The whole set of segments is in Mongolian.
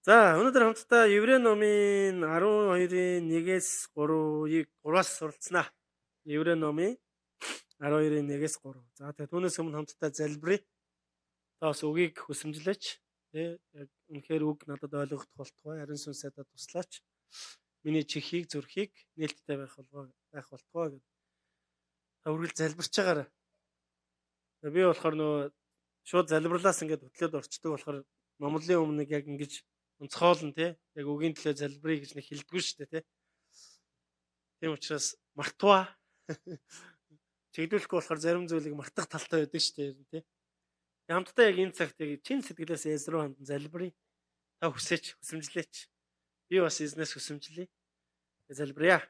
За, өнөөдөр хамтдаа Еврей номын 12-ын 1-ээс 3-ыг 3-аас суралцсанаа. Еврей номын 12-ын 1-ээс 3. За, тэгээ түүнээс өмнө хамтдаа залбирая. Та бас үгийг хүсэмжлээч. Тэ яг үнэхээр үг надад ойлгох болтугай, ариун сүнсээ та туслаач. Миний чихийг, зүрхийг нээлттэй байх болгоо, байх болтугай гэд. Та үргэлж залбирч байгаарай. Би болохоор нөгөө шууд залбирлаас ингээд хөтлөөд орчдөг болохоор номлын өмнө яг ингэж онцгойлно те, яг үгийн төлөө залбирая гэж нэг хэлдэггүй шүү дээ те. Тийм учраас мартваа. Чиглүүлэхгүй болохоор зарим зүйлийг мартах талтай байдаг шүү дээ те. Хамтдаа яг энэ цагт яг чин сэтгэлээс Эз рүү хандан залбирая. Та хүсээч, хүсэмжлээч. Би бас эзнээс хүсэмжлэе. Залбирая.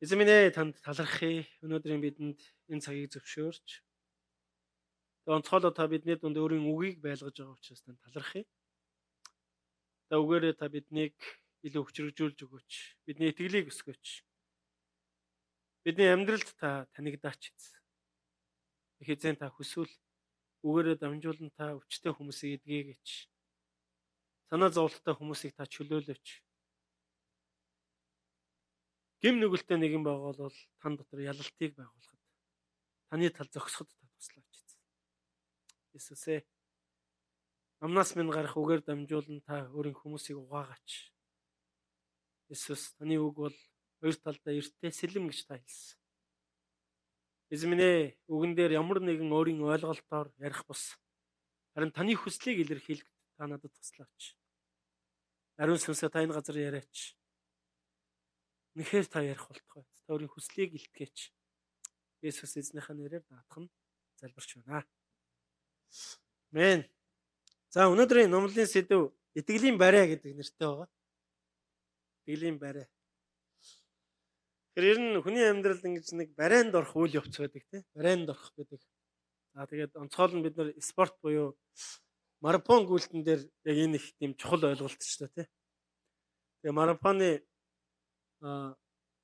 Эзэн минь ээ, танд талархъя. Өнөөдрийн бидэнд энэ цагийг зөвшөөрч онцгойлоо та бидний дунд өөрийн үгийг байлгаж байгаа учраас танд талархъя. Та үгээрээ та биднийг илүү хүчрхэгжүүлж өгөөч. Бидний итгэлийг өсгөөч. Бидний амьдралд та танигдаач эзэн. Эзэн, та хүсвэл үгээрээ дамжуулан та өвчтэй хүмүүсийг эдгээгээч. Санаа зовлттой хүмүүсийг та чөлөөлөөч. Гэм нүгэлтэй нэгэн байгаа бол тан дотор ялалтыг байгуулахад, таны тал зогсоход та туслаач. Иесусээ, амнаас минь гарах үгээр дамжуулан та өөрийн хүмүүсийг угаагаач. Иесус, таны үг бол хоёр талдаа эртээ сэлэм гэж та хэлсэн. Эзэн минь ээ, үгэн дээр ямар нэгэн өөрийн ойлголтоор ярих бус харин таны хүслийг илэрхийлэхэд та надад туслаач. Ариун сүнсээ та энэ газар яриач. Үнэхээр та ярих болтугай. Та өөрийн хүслийг илтгээч. Иесус эзнийхээ нэрээр даатгах нь залбирч байна. Амен. За, өнөөдрийн номлолын сэдэв итгэлийн барай гэдэг нэртэй байгаа. Итгэлийн барай. Тэгэхээр ер нь хүний амьдралд ингэж нэг барайнд орох үйл явц байдаг тийм. Барайнд орох гэдэг. За, тэгээд онцгойл нь бид нар спорт буюу марафон гүйлтэн дээр яг энэ их тийм чухал ойлголт ч та тийм. Тэгээ марафоны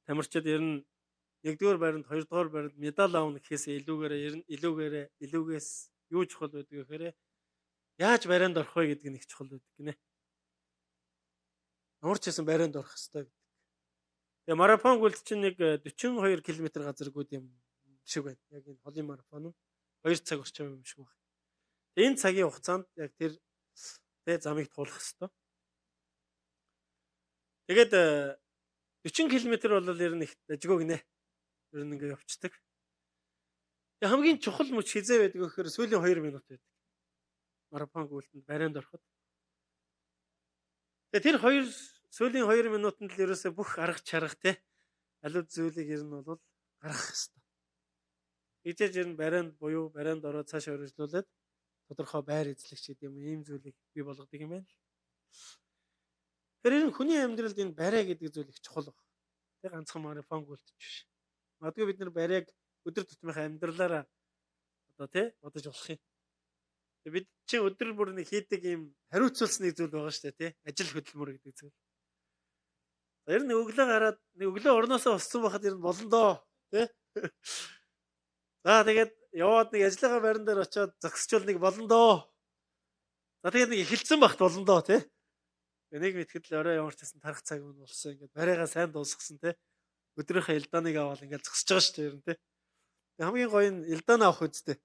тамирчид ер нь 1-р байранд, 2-р байранд медаль авна гэхээс илүүгээрээ ер нь илүүгээрээ илүүгээс юу чухал байдаг гэхээр яаж барайнд орох вэ гэдэг нь их чухал байдаг гинэ. Ямар ч байсан барайнд орох ёстой гэдэг. Тэгээ марафон гүйлт чинь нэг 42 км газар гүйд юм шиг байна. Яг энэ холын марафон нь 2 цаг орчим юм шиг байна. Энэ цагийн хугацаанд яг тэр тэ замыг туулах ёстой. Тэгээд 40 км бол ер нь их дажгүй гинэ. Ер нь ингээ явцдаг. Тэгээ хамгийн чухал мөч хизээ байдаг гэхээр сүүлийн 2 минут байдаг. Марафон гүйлтэнд барайнд ороход. Тэгээ тэр хоёр сүүлийн 2 минутанд л ерөөсөө бүх арга чарга те аливаа зүйлийг ер нь бол гаргах ёстой. Ижээж ер нь барайнд буюу барайнд ороод цаашаа үргэлжлүүлээд тодорхой байр эзлэх гэдэг юм ийм зүйлийг бий болгодог юм байна. Тэгэхээр ер нь хүний амьдралд энэ барай гэдэг зүйл их чухал байна. Тэг ганцхан марафон гүйлтэж биш. Магадгүй бид нар барайг өдөр тутмынхаа амьдралаараа одоо тий бодож болох юм. Бид чинь өдөр бүр нэг хийдэг юм хариуцуулсан нэг зүйл байгаа шүү дээ тий. Ажил хөдөлмөр гэдэг зүйл. За, ер нь өглөө гараад нэг өглөө орноосоо боссон байхад ер нь болно доо тий. За, тэгээд яваад нэг ажлынхаа байран дээр очиод зогсчвол нэг болно доо. За, тэгээд нэг эхэлсэн багт болно доо тий. Нэг мэтгэд л орой ямар ч гэсэн тарах цаг нь болсон. Ингээд барайгаа сайн дуусгасан тий. Өдрийнхөө элданыг аваад ингээд зогсож байгаа шүү дээ ер нь тий. Хамгийн гоё нь элдан авах үсттэй.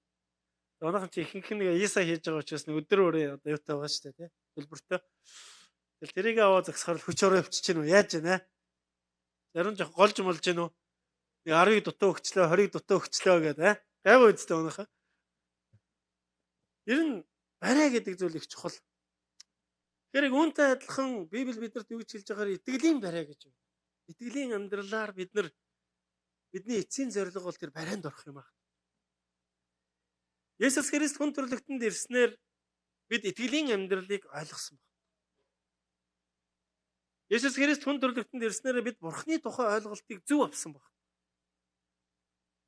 Манайхан чи ихэнх нь нэг Иса хийж байгаа учраас нэг өдөр бүрээ одоо юутай байгаа шүү дээ тий. Төлбөртэй. Тэгэл тэрийг аваад зогсохоор хүч ороо явчих чинь үү? Яаж вэ? Зарим жоох голж молж гин үү? Нэг 10-ыг дутуу өгчлөө, 20-ыг дутуу өгчлөө гэдэг аа. Гайгүй үсттэй манайхан. Ер нь барай гэдэг зүйл их чухал. Тэгэхээр үүнтэй адилхан Библи биднэрт юу гэж хэлж байгаагаар итгэлийн барай гэж байна. Итгэлийн амьдралаар бид нар бидний эцсийн зорилго бол тэр барайнд орох юм аа. Есүс Христ хүн төрлөختөнд ирснээр бид итгэлийн амьдралыг ойлгосон байна. Есүс Христ хүн төрлөختөнд ирснээр бид Бурхны тухай ойлголтыг зөв авсан байна.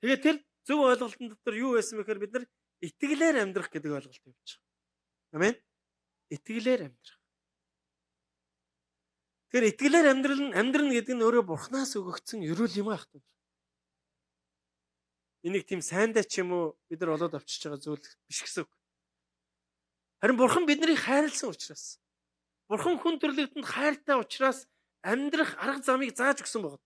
Тэгээд тэр зөв ойлголтын дотор юу байсан бэ гэхээр бид нар итгэлээр амьдрах гэдэг ойлголт явж байгаа. Амен. Итгэлээр амьдрах. Тэгэхээр итгэлээр амьдрал нь амьдрна гэдэг нь өөрөө Бурханаас өгөгдсөн ерөөл юм аах. Энийг тийм сайндаа ч юм уу бид нар олоод авчиж байгаа зүйл биш гэсэн үг. Харин Бурхан биднийг хайрлсан учраас, Бурхан хүн төрлөختөнд хайртай учраас амьдрах арга замыг зааж өгсөн байгаа.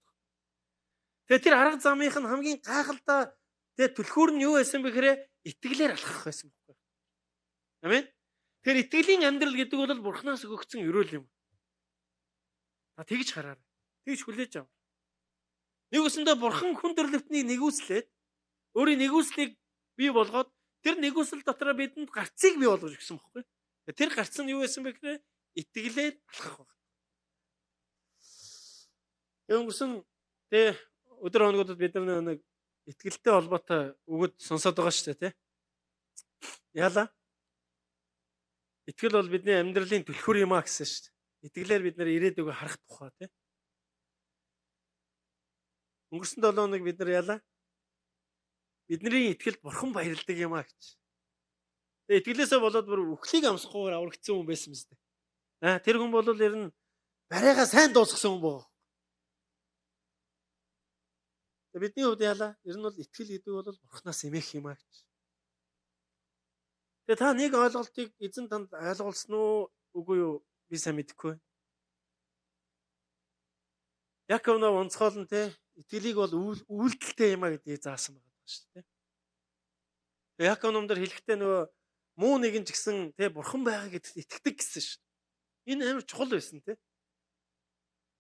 Тэгээ тэр арга замынх нь хамгийн гайхалтай тэгээ түлхүүр нь юу байсан бэ гэхээр итгэлээр алхах байсан байхгүй. Амен. Тэгэхээр итгэлийн амьдрал гэдэг бол Бурханаас өгөгдсөн өрөөл юм. Та тэгж хараарай. Тэгж хүлээж ав. Нэгүсэндээ Бурхан хүн төрлөختнийг нэгүслээд өөрийн нэгүслийг бий болгоод тэр нэгүсэл дотроо бидэнд гарцыг бий болгож өгсөн байхгүй. Тэр гарц нь юу байсан бэ гэхээр итгэлээр алхах баг. Өнгөрсөн тэ өдөр хоногудад бид нар нэг итгэлтэй холбоотой үгүүд сонсоод байгаа шүү дээ, тэ. Яалаа? Итгэл бол бидний амьдралын түлхүүр юм а гэсэн шүү дээ. Итгэлээр бид нар ирээдүгөө харах тухай, тэ. Өнгөрсөн 7 хоног бид нар яалаа? Бидний итгэлд бурхан баярладаг юм а гэж. Тэгээ итгэлээсээ болоод бүр үхлийг амсахгүйгээр аврагдсан хүн байсан мэт. Аа, тэр хүн бол ер нь барайгаа сайн дуусгасан хүн байгаа. Тэгээ бидний хувьд яалаа? Ер нь бол итгэл гэдэг бол бурханаас эмээх юм а гэж. Тэгээ та нэг ойлголтыг эзэн танд ойлгуулсан уу үгүй юу? Би сайн мэдэхгүй. Яков нов онцгойлон те итгэлийг бол үйлдэлтэй юм а гэдгийг заасан байгаа шүү дээ. Тэгээ Яков номдор хэлэхдээ нөгөө муу нэгэн ч гэсэн те бурхан байгаа гэдэгт итгэдэг гэсэн шүү. Энэ амар чухал байсан те.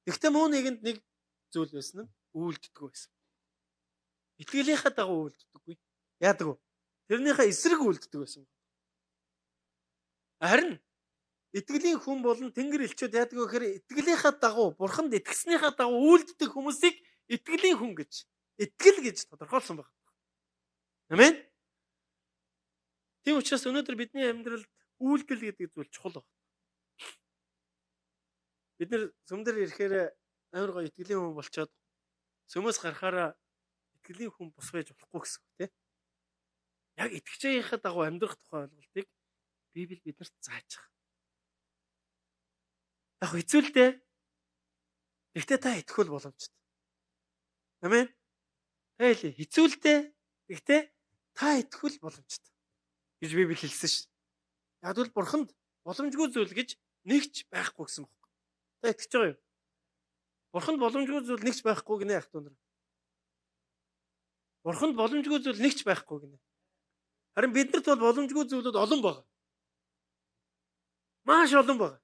Гэхдээ муу нэгэнд нэг зүйл байсан нь үйлддэггүй байсан. Итгэлийнхээ дагуу үйлддэггүй. Яадаг вэ? Тэрнийхээ эсрэг үйлддэг байсан. Харин итгэлийн хүн болон тэнгэр элчүүд яадаг вэ гэхээр итгэлийнхээ дагуу бурханд итгэснийхээ дагуу үйлддэг хүмүүсийг итгэлийн хүн гэж, итгэл гэж тодорхойлсон байна. Амен. Тийм учраас өнөөдөр бидний амьдралд үйлдэл гэдэг зүйл чухал байна. Бид нэр сүм дээр ирэхээр амар гоё итгэлийн хүн болчоод сүмөөс гарахаараа итгэлийн хүн бус байж болохгүй гэсэн үг тийм. Яг итгэжийнхээ дагуу амьдрах тухай ойлголтыг Библи биднэрт зааж байгаа. Яг хэцүү л дээ. Гэхдээ та итгэх боломжтой. Амен. Та хэлээ хэцүү л дээ. Гэхдээ та итгэх боломжтой гэж Библи хэлсэн шүү. Яг бол бурханд боломжгүй зүйл гэж нэгч байхгүй гэсэн байна. Та итгэж байгаа юу? Бурханд боломжгүй зүйл нэгч байхгүй гинэ ах дүү нар. Бурханд боломжгүй зүйл нэгч байхгүй гинэ. Харин биднэрт бол боломжгүй зүйлүүд олон байгаа. Маш олон байгаа.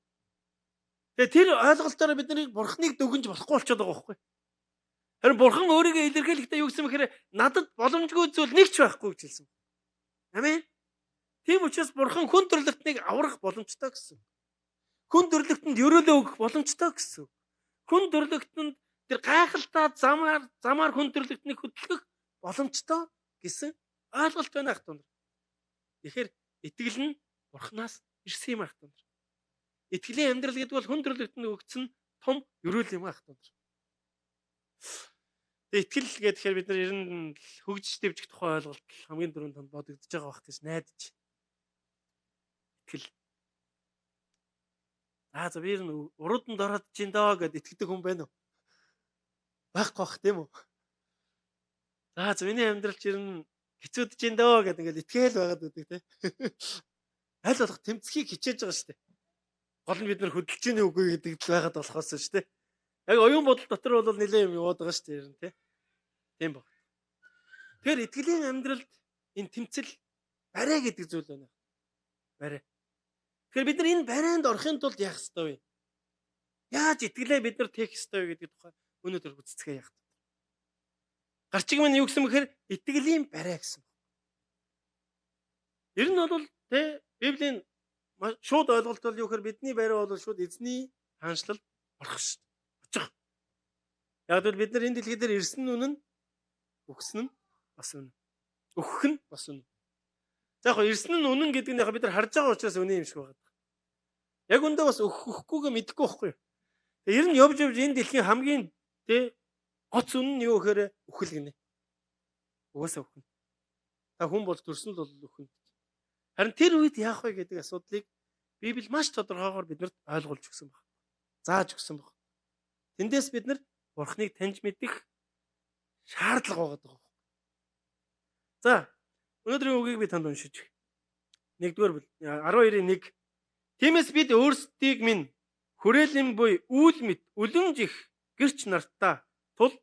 Тэгээ тэр ойлголтоор бид нарыг бурхныг дүгнж болохгүй болчиход байгаа байхгүй. Харин бурхан өөрийгөө илэрхийлэхдээ юу гэсэн бэхээр надад боломжгүй зүйл нэг ч байхгүй гэж хэлсэн. Амен. Тийм учраас бурхан хүн төрлөختнийг аврах боломжтой гэсэн. Хүн төрлөختөнд ерөөлөө өгөх боломжтой гэсэн. Хүн төрлөختөнд тэр гайхалтай замаар хүн төрлөختнийг хөдөлгөх боломжтой гэсэн ойлголт байна ах дүү нар. Тэгэхээр итгэл нь бурханаас ирсэн юм ах дүү нар. Итгэлийн амьдрал гэдэг бол хүн төрлөختөнд өгсөн том ерөөл юм ах дүү нар. Тэгээ итгэл гэхээр бид нар ер нь хөгжиж дэвжих тухай ойлголт хамгийн түрүүнд танд бодогдож байгаа байх гэж найдаж. Итгэл. Аа за би ер нь урууданд ороод чинь доо гэд итгэдэг хүн байна уу? Байхгүй бах тийм үү? За за миний амьдрал чи ер нь хэцүүдж чинь доо гэд ингээл итгээл байгаад байдаг тийм. Аль болох тэмцхийг хичээж байгаа шүү дээ. Гол нь бид нар хөдөлж гинэ үгүй гэдэг л байгаад болохоос шүү дээ. Яг оюун бодол дотор бол нэлээд юм яваад байгаа шүү дээ ер нь тийм. Тийм баг. Тэгэхээр итгэлийн амьдралд энэ тэмцэл барай гэдэг зүйл байна. Барай. Тэгэхээр бид нар энэ барайнд орохын тулд яах ёстой вэ? Яаж итгэлээ бид нар тех ёстой вэ гэдэг тухай өнөөдөр үздэцгээе яах вэ? Гарчиг маань юу гэсэн бэхээр итгэлийн барай гэсэн. Ер нь бол тэ Библийн шууд ойлголт бол юу гэхээр бидний барай бол шууд эзний хаанчлал орох шүү дээ. Очих. Яг л бид нар энэ дэлхий дээр ирсэн нь үнэн, өгсөн нь бас үнэн. Өгөх нь бас үнэн. За яг ирсэн нь үнэн гэдэг нь яг бид нар харж байгаа учраас үнэн юм шиг байна. Яг үндэ бас өгөх өгөхгүйгээ мэдэхгүй байхгүй юу? Тэгээ ер нь явж явж энэ дэлхийн хамгийн тэ гоц үнэн нь юу гэхээр үхэл гинэ. Угаасаа үхэн. Та хүн бол төрсөн л бол үхэн. Харин тэр үед яах вэ гэдэг асуудлыг Библи маш тодорхойгоор биднэрт ойлгуулж өгсөн байна. Зааж өгсөн байна. Тэндээс бид нар Бурхныг таньж мэдэх шаардлага байгаа даа. За, өнөөдрийн үгийг би танд уншиж өгье. 1-р бүлэг 12-ийн 1. Тиймээс бид өөрсдийг минь хүрээлэн буй үйл мэт үлэмж их гэрч нартаа тул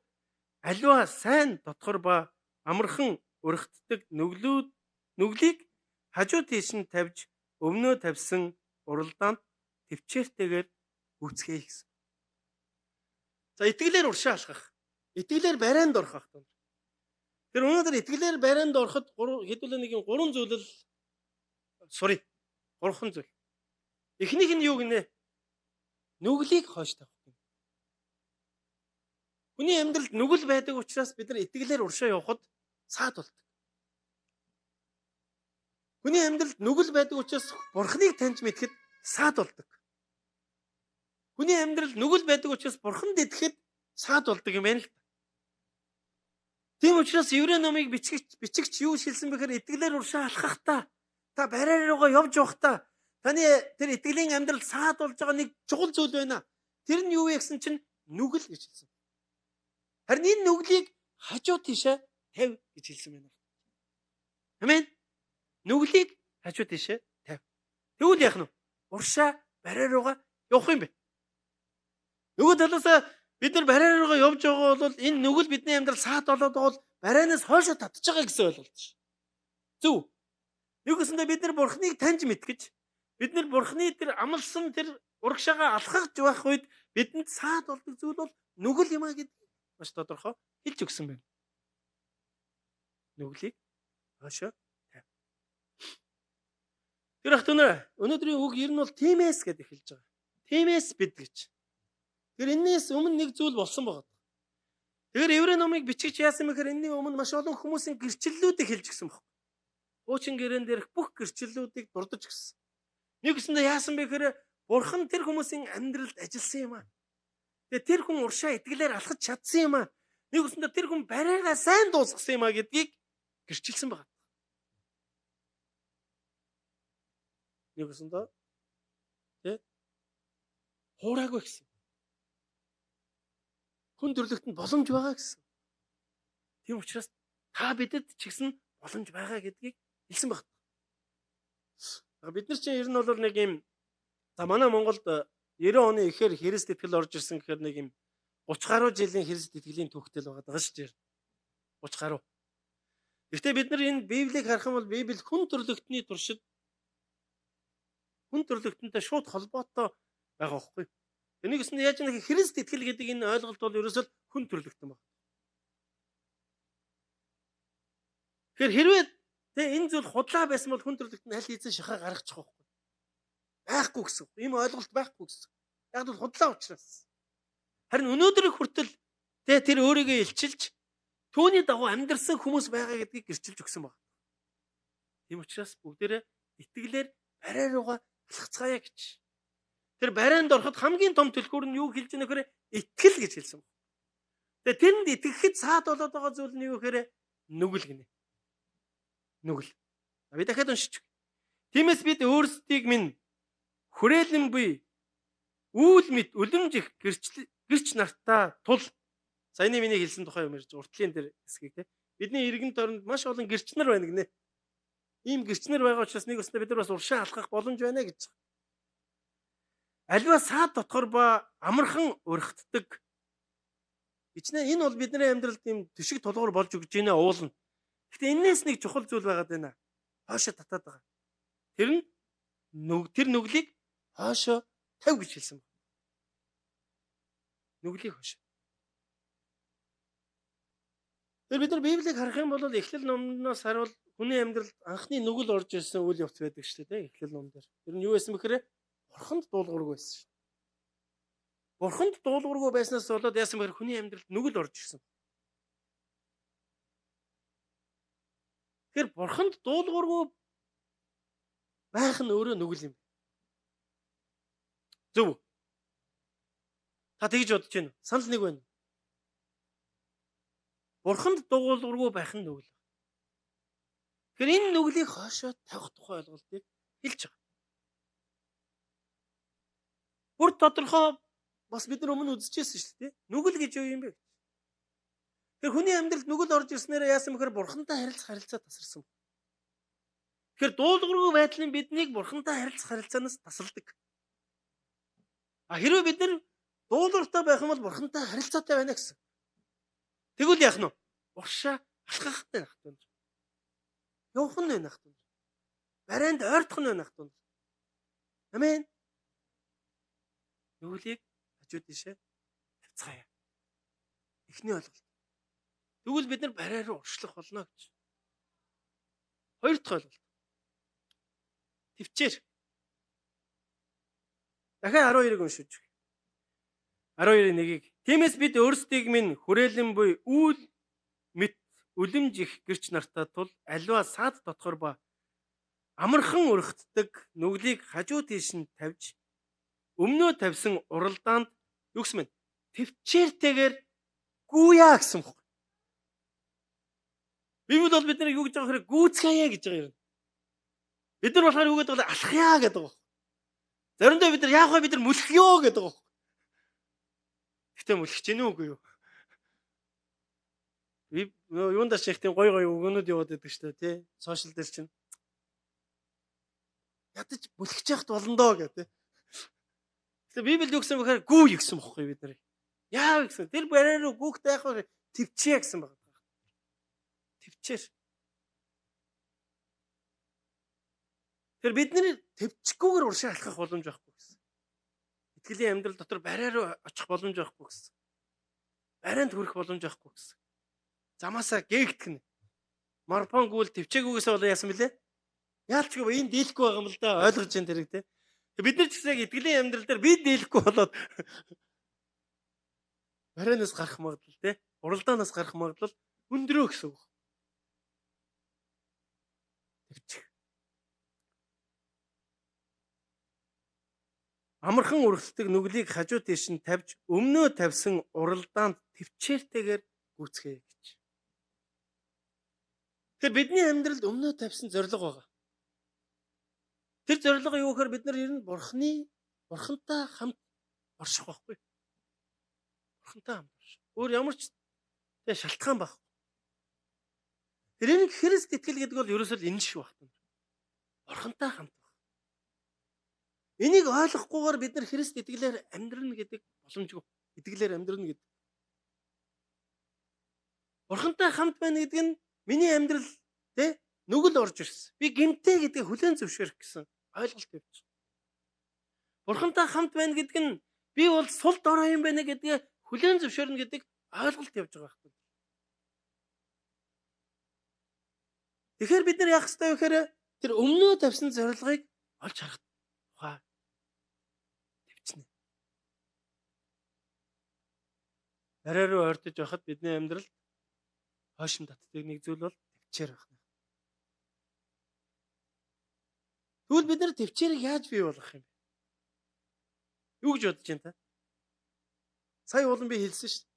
аливаа сайн дотгор ба амархан урагтдаг нүглийг хажуу тийш нь тавьж өмнөө тавьсан уралдаанд төвчээртэйгээр гүйцгээе гэсэн. За, итгэлээр уршаа алхах. Итгэлээр барайнд орох ах. Тэр өнөөдөр итгэлээр барайнд ороход хэдүүлээ нэг юм гурван зүйл л сурыг. Гурван зүйл. Эхнийх нь юу гинэ? Нүглийг хойш тавих гэнэ. Хүний амьдралд нүгэл байдаг учраас бид нар итгэлээр уршаа явхад саад болдог. Хүний амьдралд нүгэл байдаг учраас Бурхныг таньж мэдэхэд саад болдог. Хүний амьдрал нүгэл байдаг учраас Бурханд итгэхэд саад болдог юм байна л. Тийм учраас Еврей номыг бичигч юу шилсэн бэхээр итгэлээр уршаа алхахдаа та барай руугаа явж явахдаа таны тэр итгэлийн амьдрал саад болж байгаа нэг чухал зүйл байна. Тэр нь юу вэ гэсэн чинь нүгэл гэж хэлсэн. Харин энэ нүглийг хажуу тийшээ тавь гэж хэлсэн байна. Амен. Нүглийг хажуу тийшээ тавь. Тэгвэл яах нь вэ? Уршаа барай руугаа явах юм бэ. Нөгөө талаас бид нар барай руугаа явж байгаа бол энэ нүгэл бидний амьдрал саад болоод байгаа бол барайнаас хойшоо татж байгаа гэсэн ойлголт ш. Зөв. Нэгсэндээ бид нар Бурхныг таньж мэдгэж, бид нар Бурхны тэр амлсан тэр урагшаага алхаж байх үед бидэнд саад болдог зүйл бол нүгэл юм а гэдгийг маш тодорхой хэлж өгсөн байна. Нүглийг хойшоо тавь. Тэр ах түнэ өнөөдрийн үг ер нь бол тиймээс гэдээ эхэлж байгаа. Тиймээс бид гэж. Тэр энэс өмнө нэг зүйл болсон байгаа. Тэгэхээр Еврей номыг бичигч яасан мэхээр энэний өмнө маш олон хүмүүсийн гэрчлэлүүдийг хэлж гисэн баг. Хуучин гэрээн дээрх бүх гэрчлэлүүдийг дурдж гисэн. Нэгсэндээ яасан бэ гэхээр Бурхан тэр хүмүүсийн амьдралд ажилласан юм аа. Тэгээ тэр хүн уршаа итгэлээр алхаж чадсан юм аа. Нэгсэндээ тэр хүн барайгаа сайн дуусгасан юм аа гэдгийг гэрчилсэн байгаа. Нэгсэндээ тэ хуураагүй гэсэн. Хүн төрлөختөнд боломж байгаа гэсэн. Тийм учраас та бидэд ч гэсэн боломж байгаа гэдгийг хэлсэн баг. Бид нар чинь ер нь бол нэг юм, за манай Монголд 90 оны ихээр Христ итгэл орж ирсэн гэхээр нэг юм 30 гаруй жилийн Христ итгэлийн түүхтэл байгаа шүү дээ. 30 гаруй. Гэхдээ бид нар энэ Библийг харах юм бол Библи хүн төрлөختний туршид хүн төрлөختөнтэй шууд холбоотой байгаа байхгүй. Энийг өснө яаж нэг Христ итгэл гэдэг энэ ойлголт бол ерөөсөө хүн төрлөختөн байна. Тэгэхээр хэрвээ тэ энэ зүйл худлаа байсан бол хүн төрлөخت нь аль хэзээ шахаа гаргачих байхгүй. Байхгүй гэсэн. Ийм ойлголт байхгүй гэсэн. Яг бол худлаа учраас. Харин өнөөдрийг хүртэл тэ тэр өөрийгөө илчилж түүний дагуу амьдарсан хүмүүс байгаа гэдгийг гэрчилж өгсөн байна. Тийм учраас бүгдээрээ итгэлээр барай руугаа алхацгаая гэж. Тэр барайнд ороход хамгийн том түлхүүр нь юу хэлж байгаа нөхөр итгэл гэж хэлсэн. Тэгээ тэрэнд итгэхэд саад болоод байгаа зүйл нь юу гэхээр нүгэл гинэ. Нүгэл. Би дахиад уншиж. Тиймээс бид өөрсдийг минь хүрээлэн буй үйл мэт үлэмж их гэрч нартаа тул саяны миний хэлсэн тухай юм ярьж уртлын дээр хэсгийг те. Бидний иргэн тойронд маш олон гэрч нар байна гинэ. Ийм гэрч нар байгаа учраас нэг өснө бид нар бас уршаа алхах боломж байна гэж. Альва саад дотгор ба амархан урагтдаг. Гэвч энэ бол бидний амьдралд ийм төшиг тулгуур болж өгч байна уулна. Гэхдээ энээс нэг чухал зүйл байгаад байна. Хоошо татаад байгаа. Тэр нь тэр нүглийг хоошо тавь гэж хэлсэн байна. Нүглийг хоошо. Тэр бид нар Библийг харах юм бол Эхлэл номноос харуул хүний амьдралд анхны нүгэл орж ирсэн үйл явц байдаг шүү дээ, Эхлэл ном дээр. Тэр нь юу байсан бэхээр Бурханд дуулуургүй байсан шүү. Бурханд дуулуургүй байснаас болоод яасан бэхээр хүний амьдралд нүгэл орж ирсэн. Тэгэхээр Бурханд дуулуургүй байх нь өөрөө нүгэл юм. Зөв үү? Та тэгж бодож байна уу? Санал нэг байна. Бурханд дуулуургүй байх нь нүгэл. Тэгэхээр энэ нүглийг хоошоо тавих тухай ойлголтыг хэлж байгаа. Бүр тодорхой бас бид нар өмнө үзчихсэн шүү дээ. Нүгэл гэж юу юм бэ гэж. Тэр хүний амьдралд нүгэл орж ирснээрээ яасан бэхээр бурхантай харилцах харилцаа тасарсан. Тэгэхээр дуулуургүй байдал нь биднийг бурхантай харилцах харилцаанаас тасалдаг. А хэрвээ бид нар дуулууртай байх юм бол бурхантай харилцаатай байна гэсэн. Тэгвэл яах нь вэ? Уршаа алхахтай байх тунд. Явах нь байх тунд. Барайнд ойртох нь байх тунд. Амен. Нүглийг хажуу тийшээ тавьцгаая. Эхний ойлголт. Тэгвэл бид нар барай руу уршлах болно гэж. Хоёр дахь ойлголт. Төвчээр. Дахиад 12-ыг уншиж. 12-ийн 1-ийг. Тиймээс бид өөрсдийг минь хүрээлэн буй үйл мэт үлэмж их гэрч нартаа тул аливаа саад дотгор ба амархан өргөтдөг нүглийг хажуу тийш нь тавьж өмнөө тавьсан уралдаанд юу гэсэн бэ? Төвчээртэйгээр гүйя гэсэн үг. Библи бол бид нарыг юу гэж байгаа хэрэг гүйцгээе гэж байгаа юм. Бид нар болохоор юу гэдэг вэ? Алхая гэдэг байгаа. Заримдаа бид нар яах вэ? Бид нар мөлхөё гэдэг байгаа. Гэтэ мөлхөж гэнэ үгүй юу? Би юундаа ч их тийм гой гой өгөөнүүд яваад байдаг шүү дээ, тий? Сошиал дээр чинь ядаж мөлхөж яхад болно доо гэх тий. Гэтэ Библи юу гэсэн бэхээр гүй гэсэн бохгүй бид нарыг. Яа гэсэн. Тэр барай руу гүөхтэй яах вэ? Төвчээ гэсэн байгаа. Төвчээр. Тэр бидний төвчгүүгээр уршаа алхах боломж байхгүй гэсэн. Итгэлийн амьдрал дотор барай руу очих боломж байхгүй гэсэн. Барайнд хүрэх боломж байхгүй гэсэн. Замаасаа гээгдэх нь. Марпон гүйл төвчээгүйгээсээ болоо яасан бэлээ? Яалчгүй энэ дийлэхгүй байгаа юм л да, ойлгож байна тэрийг те. Бид нар ч гэсэн яг итгэлийн амьдрал дээр би дийлэхгүй болоод барайнаас гарах магадлал те, уралдаанаас гарах магадлал өндрөө гэсэн үг. Төвчих. Амархан үргэлжлдэг нүглийг хажуу тийш нь тавьж өмнөө тавьсан уралдаанд төвчээртэйгээр гүйцгээе гэж. Тэгэхээр бидний амьдралд өмнөө тавьсан зорилго байгаа. Тэр зорилго юу гэхээр бид нар ер нь бурхантай хамт орших байхгүй. Бурхантай хамт орших. Өөр ямар ч тэ шалтгаан байхгүй. Тэр энэ Христ итгэл гэдэг бол ерөөсөө л энэ шиг байна. Бурхантай хамт байх. Энийг ойлгохгүйгээр бид нар Христ итгэлээр амьдрна гэдэг боломжгүй. Итгэлээр амьдрна гэдэг. Бурхантай хамт байна гэдэг нь миний амьдрал тэ нүгэл орж ирсэн. Би гэмтэй гэдгийг хүлээн зөвшөөрөх гэсэн ойлголт явж. Бурхантай хамт байна гэдэг нь би бол сул дорой юм байна гэдгээ хүлээн зөвшөөрнө гэдэг ойлголт явж байгаа байхгүй. Тэгэхээр бид нар яах ёстой вэ гэхээр тэр өмнөө тавьсан зорилгыг олж харах тухай төвчнэ. Барай руу ойртож байхад бидний амьдралд хойшин татдаг нэг зүйл бол төвчээр байх. Тэгвэл бид нар төвчээрийг яаж бий болгох юм бэ? Юу гэж бодож байна та? Сая уулан би хэлсэн шүү дээ.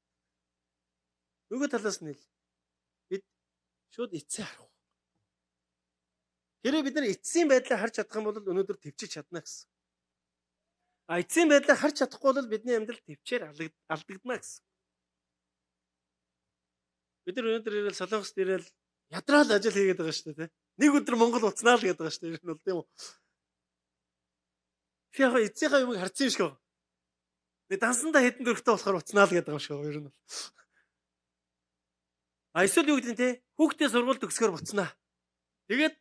Нөгөө талаас нь хэл. Бид шууд эцсээ харах. Хэрвээ бид нар эцсийн байдлаа харж чадах юм бол өнөөдөр төвчиж чадна гэсэн. А эцсийн байдлаа харж чадахгүй бол бидний амьдрал төвчээр алдагдана гэсэн. Бид нар өнөөдөр ирэл Солонгост ирэл ядраал ажил хийгээд байгаа шүү дээ, тэ. Нэг өдөр Монгол уцнаа л гэдэг байгаа шүү дээ. Ер нь бол тийм үү. Тэр яг эцсийнхаа юмыг харсан юм шиг байна. Нэг дансандаа хэдэн дөрөвтэй болохоор уцнаа л гэдэг юм шиг байна. Ер нь бол. А эсвэл юу гэдэг нь те, хүүхдээ сургууль төгсгөр буцнаа. Тэгээд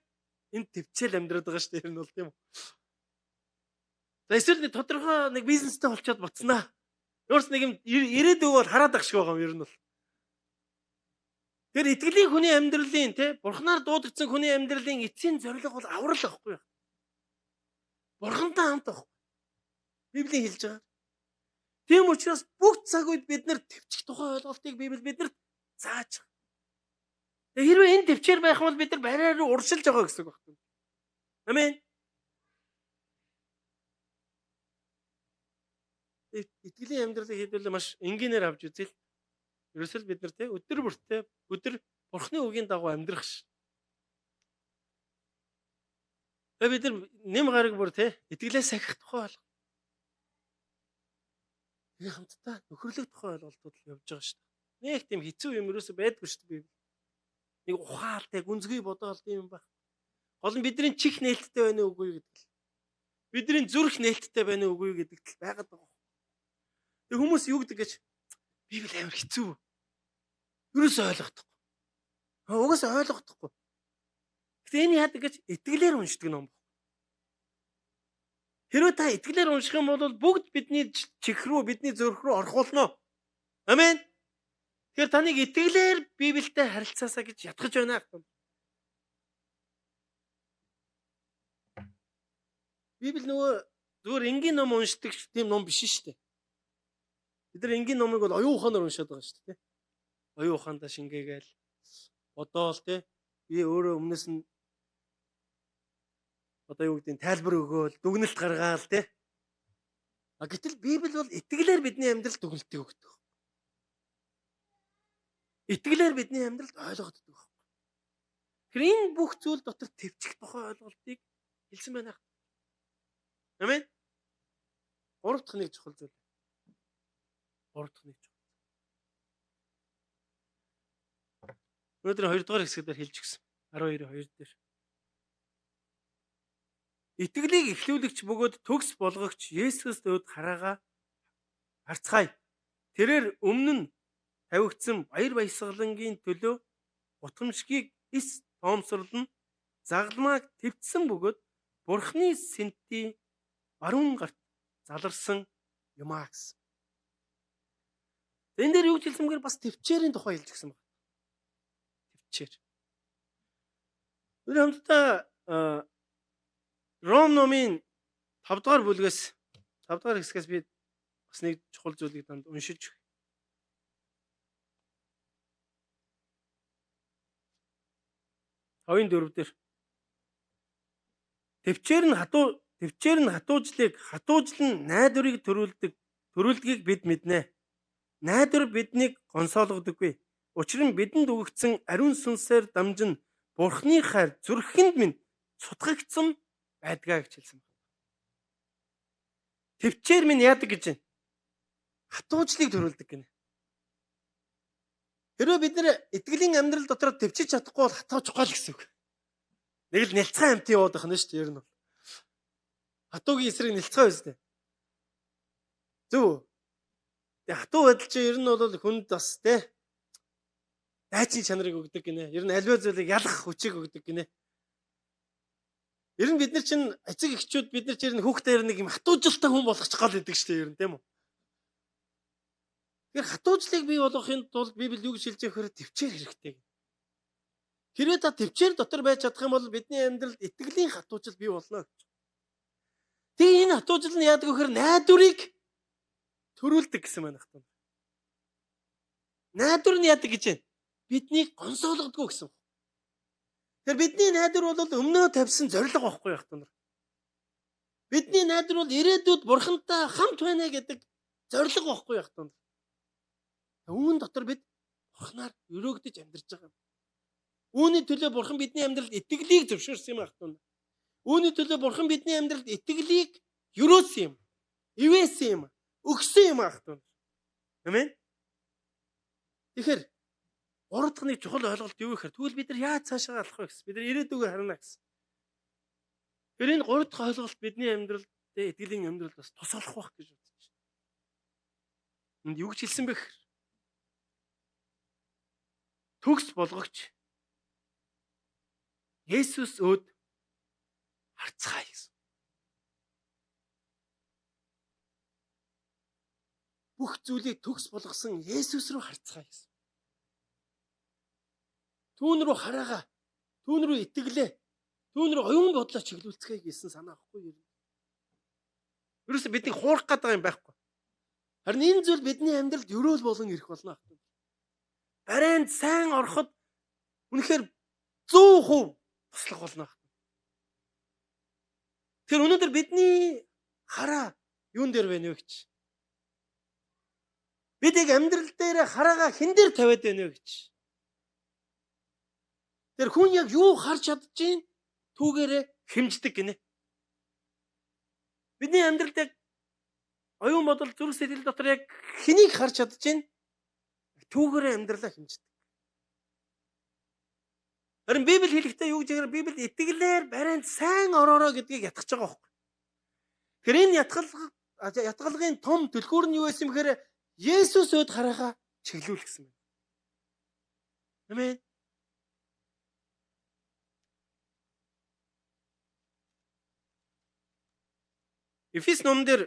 энэ төвчээл амьдраад байгаа шүү дээ. Ер нь бол тийм үү. За эсвэл нэг тодорхой нэг бизнестэй болчоод буцнаа. Өөрс нэг юм ирээдүг бол хараад ах шиг байгаа юм ер нь бол. Тэр итгэлийн хүний амьдралын те, бурхнаар дуудагдсан хүний амьдралын эцсийн зорилго бол аврал байхгүй юу? Бурхантай хамт байхгүй. Библийн хэлж байгаа. Тийм учраас бүх цаг үед бид нар төвчих тухай ойлголтыг Библи биднэрт зааж байгаа. Тэгээ хэрвээ энэ төвчээр байх юм бол бид нар барай руу уршилж байгаа гэсэн үг байна. Амен. Итгэлийн амьдралыг хэдүүлээ маш энгийнээр авч үзье л. Ерөөсөл бид нар те өдөр бүртээ өдөр Бурхны үгийн дагуу амьдрах ш. Тэгээ бид нар нэм гараг бүр те итгэлээ сахих тухай ойлгоо. Тэгээ хамтдаа нөхөрлөх тухай ойлголтууд л явж байгаа шүү дээ. Нэг тийм хэцүү юм ерөөсөө байдгүй шүү дээ. Нэг ухаалтай гүнзгий бодоол тийм юм баг. Гол нь бидний чих нээлттэй байна уу үгүй гэдэг л. Бидний зүрх нээлттэй байна уу үгүй гэдэг л байгаад байгаа. Тэг хүмүүс юу гэдэг гэж Библи амар хэцүү. Ерөөсөө ойлгохдохгүй. Угаасаа ойлгохдохгүй. Гэтэ энэ яадаг гэж итгэлээр уншдаг ном. Хэрвээ та итгэлээр унших юм бол бүгд бидний чих рүү, бидний зүрх рүү орох болно. Амен. Тэгэхээр таныг итгэлээр Библиэтэй харилцаасаа гэж ятгах байна. Библи нөгөө зүгээр энгийн ном уншдаг тийм ном биш шүү дээ. Бид нар энгийн номыг бол оюун ухаанаар уншаад байгаа шүү дээ. Оюун ухаандаа шингээгээл бодоол тий. Би өөрөө өмнөөс нь одоо юу гэдэг нь тайлбар өгөөл, дүгнэлт гаргаал тий. А гэтэл Библи бол итгэлээр бидний амьдралд дүгнэлтийг өгдөг. Итгэлээр бидний амьдралд ойлгогддог байхгүй. Тэгэхээр энэ бүх зүйл дотор төвчих тухай ойлголтыг хэлсэн байна. Амен. Гурав дахь нэг чухал зүйл. Гурав дахь нэг чухал. Өнөөдөр 2 дугаар хэсгээр хэлж гисэн. 12-2 дээр. Итгэлийг эхлүүлэгч бөгөөд төгс болгогч Есүс өөд хараагаа харцгаая. Тэрээр өмнө нь тавигдсан баяр баясгалангийн төлөө гутамшгийг эс тоомсорлон загалмааг твцсэн бөгөөд Бурхны сэнтийн баруун гарт заларсан юм аа гэсэн. Энэ дээр юу гэж хэлсэн бэхээр бас төвчээрийн тухай хэлж гисэн байна. Төвчээр. Өнөөдөр хамтдаа Ром номын 5 дугаар бүлгээс 5 дугаар хэсгээс би бас нэг чухал зүйлийг танд уншиж өгье. 5-4 дээр төвчээр нь хатуужлыг хатуужл нь найдварыг төрүүлдгийг бид мэднэ. Найдвар биднийг гонсоолгодоггүй. Учир нь бидэнд өгөгдсөн ариун сүнсээр дамжин Бурхны хайр зүрхэнд минь цутгагдсан байдгаа гэж хэлсэн байна. Төвчээр минь яадаг гэж байна? Хатуужлыг төрүүлдэг гинэ. Хэрвээ бид нэр итгэлийн амьдрал дотор төвчиж чадахгүй бол хатуучихгүй л гэсэн үг. Нэг л нялцхан амт яваад байх нь шүү дээ ер нь бол. Хатуугийн эсрэг нялцхан байс тээ. Зөв үү? Тэгээ хатуу байдал чинь ер нь бол хүнд бас тээ дайчин чанарыг өгдөг гинэ. Ер нь аливаа зүйлийг ялах хүчийг өгдөг гинэ. Ер нь бид нар чинь эцэг эхчүүд бид нар чинь хүүхдээ ер нь нэг юм хатуужилтай хүн болгочих гол гэдэг шүү дээ ер нь тийм үү? Тэгэхээр хатуучлыг бий болгохын тулд Библи юу гэж хэлж байгаа гэхээр төвчээр хэрэгтэй. Хэрвээ та төвчээр дотор байж чадах юм бол бидний амьдралд итгэлийн хатуужил бий болно гэж. Тэгээ энэ хатуужил нь яадаг вэ гэхээр найдварыг төрүүлдэг гэсэн байна хатуу. Найдвар нь яадаг гэж байна? Биднийг гонсоолгодгүй гэсэн. Тэгэхээр бидний найдвар бол өмнөө тавьсан зорилго байхгүй яах вэ? Бидний найдвар бол ирээдүйд бурхантай хамт байна гэдэг зорилго байхгүй яах вэ? Үүн дотор бид бурхнаар өрөөгдөж амьдарч байгаа юм. Үүний төлөө бурхан бидний амьдралд итгэлийг зөвшөөрсөн юм ахтун. Үүний төлөө бурхан бидний амьдралд итгэлийг өрөөсөн юм. Ивээсэн юм. Өгсөн юм ахтун. Амен. Тэгэхээр гурав дахь нэг чухал ойлголт юу гэхээр тэгвэл бид нар яаж цаашаа алхах вэ гэсэн. Бид нар ирээдүгөө харна гэсэн. Тэр энэ гурав дахь ойлголт бидний амьдралд итгэлийн амьдралд бас тус болох байх гэж бодож байна. Энд юу гэж хэлсэн бэ гэхээр төгс болгогч Есүс өөд харцгаая гэсэн. Бүх зүйлийг төгс болгосон Есүс рүү харцгаая гэсэн. Түүн рүү хараагаа, түүн рүү итгэлээ, түүн рүү оюун бодлоо чиглүүлцгээе гэсэн санаа байхгүй юу? Ерөөсө бидний хуурах гээд байгаа юм байхгүй. Харин энэ зүйл бидний амьдралд өрөөл болон ирэх болно. Барайнд сайн ороход үнэхээр 100% туслах болно. Тэгэхээр өнөөдөр бидний хараа юун дээр байна вэ гэж. Бид яг амьдрал дээр хараагаа хэн дээр тавиад байна вэ гэж. Тэр хүн яг юу харж чадчихээн түүгээрээ хэмждэг гинэ. Бидний амьдралд яг оюун бодол зүрх сэтгэл дотор яг хэнийг харж чадчихээн түүгээрээ амьдралаа хэмждэг. Харин Библи хэлэхдээ юу гэж гэхээр Библи итгэлээр барайнд сайн ороорой гэдгийг ятгах байгаа байхгүй. Тэгэхээр энэ ятгалгын том түлхүүр нь юу байсан юм гэхээр Есүс өөд хараагаа чиглүүл гэсэн байна. Амен. Эфес номон дээр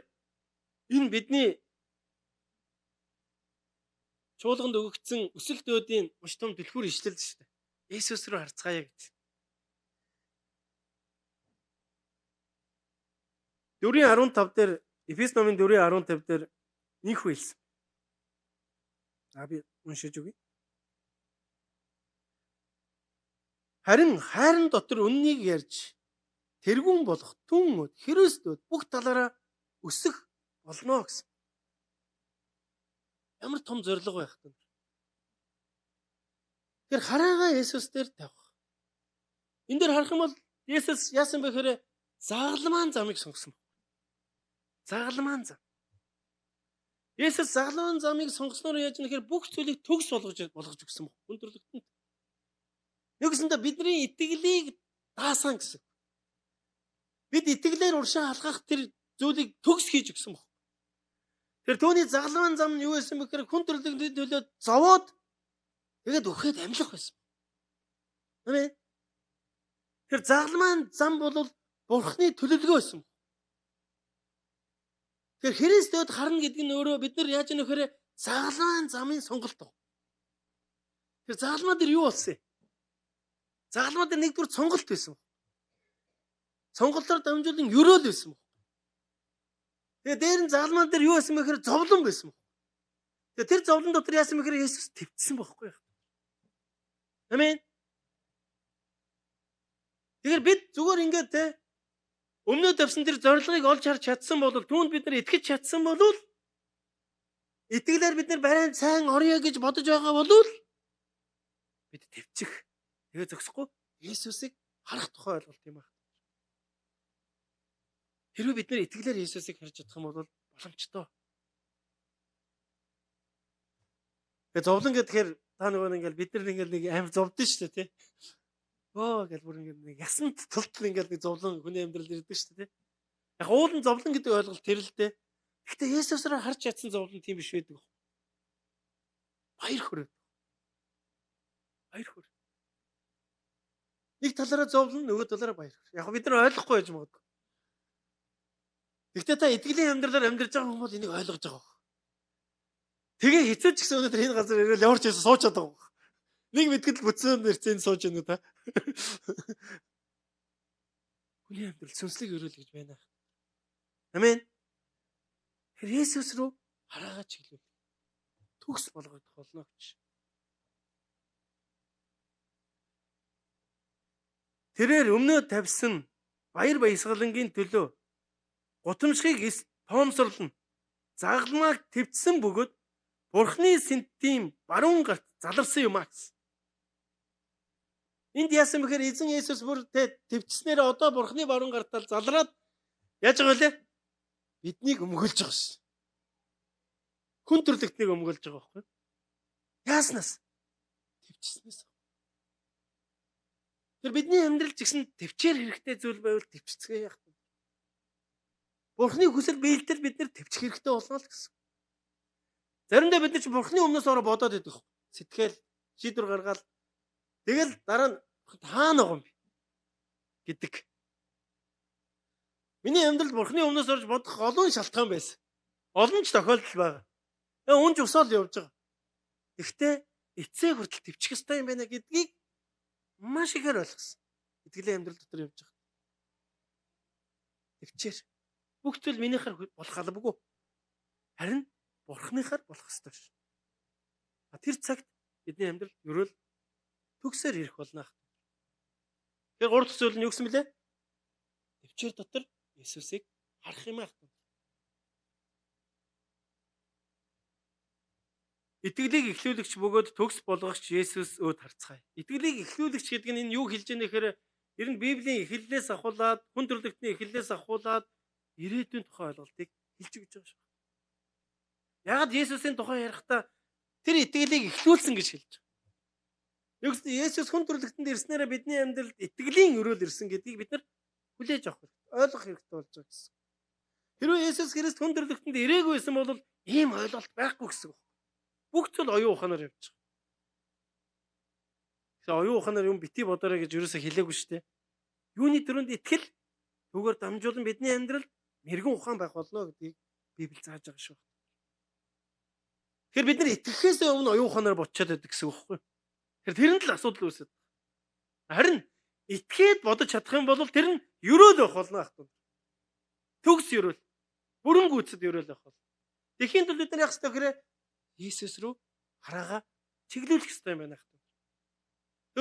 энэ бидний чуулганд өгөгдсөн өсөлт өөдийн маш том түлхүүр ишлэл шүү дээ. Есүс рүү харцгаая гэж. 4:15 дээр Эфес номын 4:15 дээр инхүү хэлсэн. За би уншиж өгье. Харин хайран дотор үннийг ярьж тэргүүн болох түн өд Христ өд бүх талаараа өсөх болно гэсэн. Ямар том зорилго байх вэ? Тэгэхээр хараагаа Есүс дээр тавих. Энэ дээр харах юм бол Есүс яасан бэ гэхээр загалмаан замыг сонгосон. Загалмаан зам. Есүс загалмаан замыг сонгосноор яаж нэхэр бүх зүйлийг төгс болгож өгсөн баг. Хүндрэлтэнд. Нэгсэндээ бидний итгэлийг даасан гэсэн. Бид итгэлээр уршаа алхах тэр зүйлийг төгс хийж өгсөн баг. Тэр түүний загалмаан зам нь юу байсан бэ гэхээр хүн төрлөختний төлөө зовоод тэгээд үхээд амьлах байсан. Амен. Тэр загалмаан зам бол Бурхны төлөвлөгөө байсан. Тэгэхээр Христ өд харна гэдэг нь өөрөө бид нар яаж нөхөрөө загалмаан замын сонголт. Тэр загалмаа дээр юу болсон юм? Загалмаа дээр нэгдүгээр сонголт байсан. Сонголтоор дамжуулан ерөөл байсан. Тэгээ дээр нь загалмаан дээр юу байсан бэ гэхээр зовлон байсан. Тэгээ тэр зовлон дотор яасан бэ гэхээр Есүс твцсэн байхгүй юу? Амен. Тэгэхээр бид зүгээр ингээд те өмнөө тавьсан тэр зорилгыг олж харж чадсан бол түүнд бид нар итгэж чадсан бол итгэлээр бид нар барайн сайн орё гэж бодож байгаа бол бид твчих. Тэгээ зогсохгүй Есүсийг харах тухай ойлголт юм байна. Хэрвээ бид нар итгэлээр Есүсийг харж чадах юм бол боломжтой. Тэгээ зовлон гэхээр та нөгөө ингээл бид нар ингээл нэг амар зовдсон шүү дээ тий. Өө гэл бүр ингээд нэг ясанд тултал ингээл нэг зовлон хүний амьдрал ирдэг шүү дээ тий. Яг уулын зовлон гэдэг ойлголт тэр л дээ. Гэхдээ Есүсээр харж чадсан зовлон тийм биш байдаг. Баяр хөөрэй. Баяр хөөр. Нэг талаараа зовлон, нөгөө талаараа баяр хөөр. Яг бид нар ойлгохгүй байж магадгүй. Гэхдээ та итгэлийн амьдралаар амьдарч байгаа хүмүүс энийг ойлгож байгаа. Тэгээ хэцүү ч гэсэн өнөөдөр энэ газар ирэл ямар ч байсан сууж чаддаг. Нэг мэдгэл бүтсэн нэрцэн сууж байна уу та? Хүний амьдрал сүнслэг өрөөл гэж байна. Амен. Тэр Есүс рүү хараагаа чиглүүл. Төгс болгох болно гэж. Тэрээр өмнөө тавьсан баяр баясгалангийн төлөө гутамшгийг эс тоомсорлон загалмааг твцсэн бөгөөд Бурхны сэнтийн баруун гарт заларсан юм а гэсэн. Энд яасан бэхээр эзэн Есүс бүр твцснээр одоо Бурхны баруун гартал залраад яаж байгаа вэ? Биднийг өмгөөлж байгаа шээ. Хүн төрлөختнийг өмгөөлж байгаа байхгүй юу? Яаснаас? Твцснээс. Тэр бидний амьдрал ч гэсэн төвчээр хэрэгтэй зүйл байвал төвчцгээе яах вэ? Бурхны хүсэл биелтэл бид нэр төвчих хэрэгтэй болно л гэсэн. Заримдаа бид нар ч Бурхны өмнөөс ороо бодоод идэх. Сэтгэл, шийдвэр гаргаал. Тэгэл дараа нь хаана байгаа юм бэ гэдэг. Миний амьдралд Бурхны өмнөөс орж бодох олон шалтгаан байсан. Олон ч тохиолдол байгаа. Унж усаал явж байгаа. Гэхдээ эцээ хүртэл төвчих ёстой юм байна гэдгийг маш ихээр ойлгосон. Итгэлийн амьдрал дотор явж байгаа. Төвчээр. Бүх зүйл минийхэр болох албагүй. Харин Бурхныхаар болох ёстой ш. Тэр цагт бидний амьдрал ерөөл төгсөөр ирэх болно. Тэгэхээр гурав дахь зүйл нь юу гэсэн бэлээ? Төвчээр дотор Есүсийг харах юм аа. Итгэлийг эхлүүлэгч бөгөөд төгс болгогч Есүс өөд харцгаая. Итгэлийг эхлүүлэгч гэдэг нь энэ юу хэлж байгаа нэхэр ер нь Библийн эхлэлээс ахуулаад хүн төрлөختний эхлэлээс ахуулаад ирээдүйн тухай ойлголтыг хэлж өгч байгаа шүү. Яагаад Есүсийн тухай ярихдаа тэр итгэлийг эхлүүлсэн гэж хэлж байгаа. Югс Есүс хүн төрлөختөнд ирснээрээ бидний амьдралд итгэлийн өрөөл ирсэн гэдгийг бид нар хүлээж авах хэрэгтэй, ойлгох хэрэгтэй болж байгаа гэсэн. Хэрвээ Есүс Христ хүн төрлөختөнд ирээгүй байсан бол ийм ойлголт байхгүй гэсэн үг. Бүх зүйл оюун ухаанаар явж байгаа. Тэгэхээр оюун ухаанаар юм бити бодоорой гэж юусоо хэлээгүй шүү дээ. Юуны төрөнд итгэл түүгээр дамжуулан бидний амьдралд мэрэгэн ухаан байх болно гэдгийг Библи зааж байгаа шүү. Тэгэхээр бид нар итгэхээс өмнө оюун ухаанаар бодчиход байдаг гэсэн үг байхгүй юу? Тэгэхээр тэрэнд л асуудал үүсэт. Харин итгээд бодож чадах юм бол тэр нь ерөөл байх болно ах тун. Төгс ерөөл. Бүрэн гүйцэд ерөөл байх болно. Тэхийн тулд бид нар яах ёстой гэхээр Иесус рүү хараага чиглүүлэх ёстой юм байна ах тун.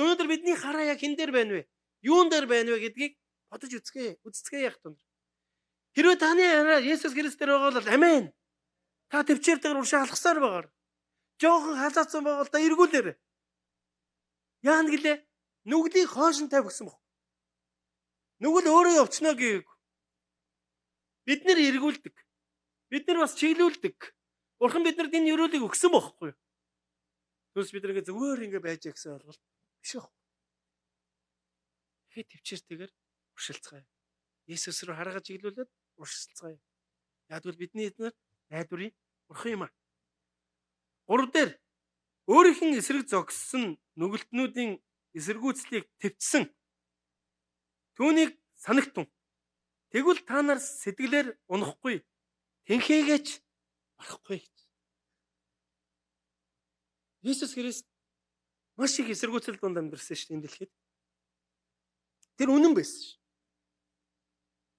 Өнөөдөр бидний хараа яг хэн дээр байна вэ? Юун дээр байна вэ гэдгийг бодож үзгээ, үзцгээе ах тун. Хэрвээ таны хараа Есүс Христ дээр байгаа бол амен. Та төвчээртэйгээр уршаа алхасаар байгаар. Жохон халаацсан байгаа бол та эргүүлээрэй. Яана гэлээ? Нүглийг хойш нь тавь гэсэн баг. Нүгэл өөрөө явчихна гээг. Бид нэр эргүүлдэг. Бид нар бас чиглүүлдэг. Бурхан биднэрт энэ ерөөлийг өгсөн бохоггүй юу? Түүнээс бид нэг зүгээр ингэ байж гэсэн ойлголт биш баг. Тэгэхээр төвчээртэйгээр уршилцгаая. Есүс рүү хараагаа чиглүүлээд уршилцгаая. Яг бол бидний эднэр найдварын бурхан юм аа. 3 дээр өөрийнх нь эсрэг зогссон нүгэлтнүүдийн эсэргүүцлийг төвчсөн. Түүнийг санагтун. Тэгвэл та нар сэтгэлээр унахгүй, тэнхээгээч барахгүй гэж. Есүс Христ маш их эсэргүүцэл дунд амьдарсан шүү дээ энэ дэлхийд. Тэр үнэн байсан шүү.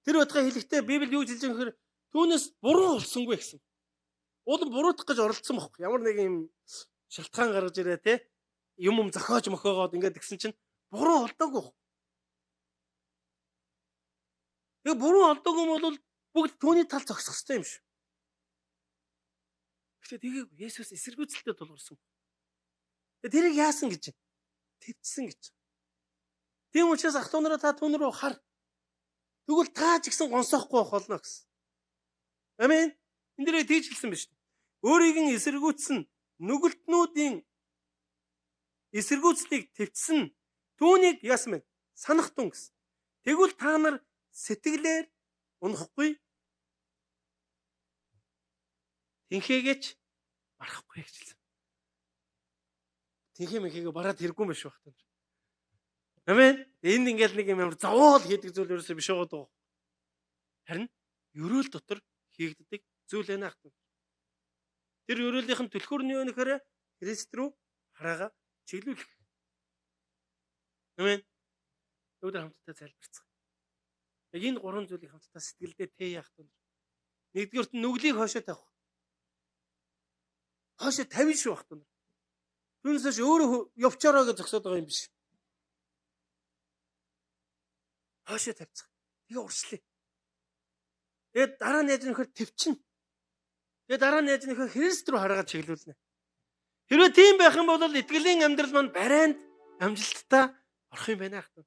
Тэр утгаа хэлэхдээ Библи юу гэж хэлж байгаа гэхээр түүнээс буруу олсонгүй гэсэн. Улам буруутгах гэж оролдсон бохоо. Ямар нэг юм шалтгаан гаргаж ирээ те юм юм зохиож мохоогоод ингээд гисэн чинь буруу олдоогүй. Тэгээ буруу олдоогүй юм бол бүгд түүний тал зогсох ёстой юм шүү. Гэхдээ тэгийг Есүс эсэргүүцэлтэй тулгарсан. Тэгээ тэрийг яасан гэж твцсэн гэж. Тийм учраас ах トゥ нараа та түүн рүү хар. Тэгвэл та ч гэсэн гонсоохгүй байх болно гэсэн. Амен. Энд дээрээ тийж хэлсэн биз дээ. Өөрийг нь эсэргүүцсэн нүгэлтнүүдийн эсэргүүцлийг твцсэн түүнийг яасан бэ? Санах тун гэсэн. Тэгвэл та нар сэтгэлээр унахгүй тэнхээгээч барахгүй гэж хэлсэн. Тэнхээ мэнхээгээ бараад хэрэггүй юм биш байх та. Амен. Энд ингээл нэг юм ямар зовоол хийдэг зүйл ерөөсөө биш байгаа даа. Харин ерөөл дотор хийгддэг зүйл байна ах. Тэр ерөөлийнх нь түлхүүр нь юу нэхэр Христ рүү хараагаа чиглүүлэх. Амен. Өнөөдөр хамтдаа залбирцгаая. Яг энэ гурван зүйлийг хамтдаа сэтгэлдээ тэ яах тун. Нэгдүгээрт нь нүглийг хойшоо тавих. Хойшоо тавина шүү бах тун. Түүнээс хойш өөрөө явчаараа гэж зогсоод байгаа юм биш. Хойшоо тавьчих. Тэгээ уршлаа. Тэгээд дараа нь яаж нөхөр твчин. Тэгээд дараа нь яаж нөхөр Христ рүү хараагаа чиглүүлнэ. Хэрвээ тийм байх юм бол итгэлийн амьдрал маань барайнд амжилттай орох юм байна ахтан.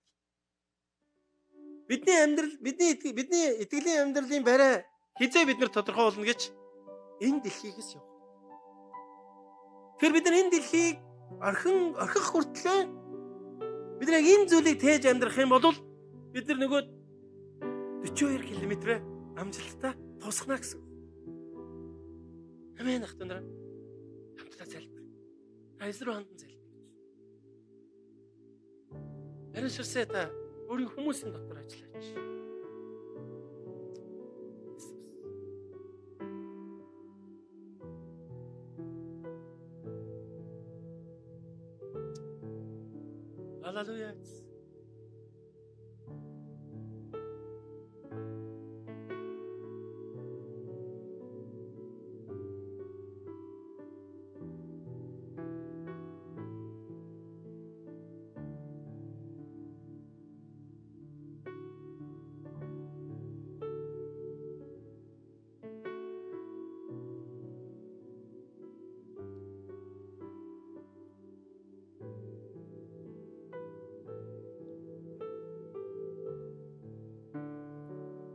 Бидний амьдрал, бидний итгэлийн амьдралын барай хизээ бид нар тодорхой болно гэж энэ дэлхийгээс явах. Тэгэхээр бид нар энэ дэлхийг орхих хүртлээр бид нар яг энэ зүйлийг тээж амьдрах юм бол бид нар нөгөө 42 км амжилттай тусгана гэсэн. Амен ах нараа. Хамтдаа залбир. Та эзэн рүү хандан залбир. Ариун сүнсээ та өөрийн хүмүүсийн дотор ажиллаач. Халелуя.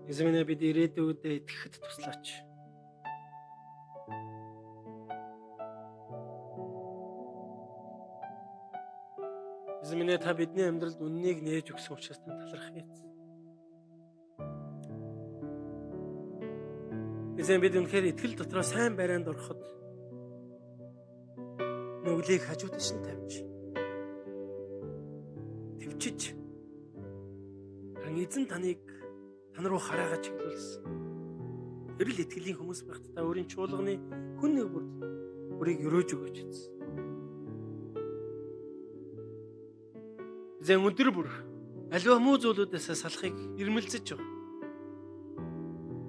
Эзэн минь бид ирээдүйдээ итгэхэд туслаач. Эзэн минь та бидний амьдралд үннийг нээж өгсөн учраас тань талархъя. Эзэн бид үнэхээр итгэл дотроо сайн барайнд ороход нүглийг хажуудас нь тавьж төвчж харин эзэн таныг тань руу хараагаа чиглүүлсэн. Тэр л итгэлийн хүмүүс байхад та өөрийн чуулганы хүн нэг бүрд бүрийг өрөөж өгөөч эзэн. Эзэн өдөр бүр аливаа муу зүйлүүдээс салахыг ирмэлзэж байгаа.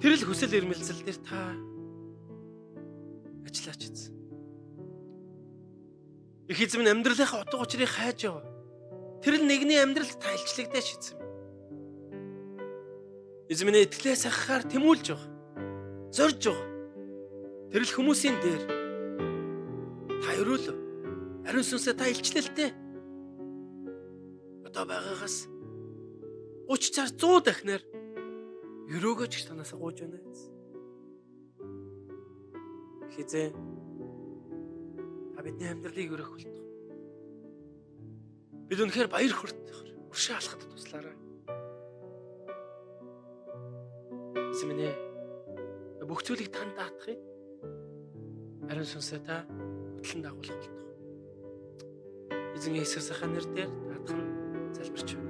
Тэр л хүсэл эрмэлзэл дээр та ажиллаач эзэн. Их эзэн минь амьдралынхаа утга учирыг хайж яваа. Тэр л нэгний амьдралд та илчлэгдээч эзэн. Эзэн минь итгэлээ сахихаар тэмүүлж байгаа. Зорж байгаа. Тэр л хүмүүсийн дээр та өрөөлөө. Ариун сүнсээ та илчлэлтэй. Одоо байгаагаас 30 60 100 дахинаар өрөөгөөч гэж танаас гуйж байна эзэн. Их эзэн та бидний амьдралыг өрөөх болтугай. Бид үнэхээр баяр хүртээр уршаа алхахад туслаарай. Эзэн минь ээ, бүх зүйлийг танд даатгая. Ариун сүнсээ та хөтлөн дагуулах болтугай. Эзэн Иесусийн нэрээр даатгах нь залбирч байна.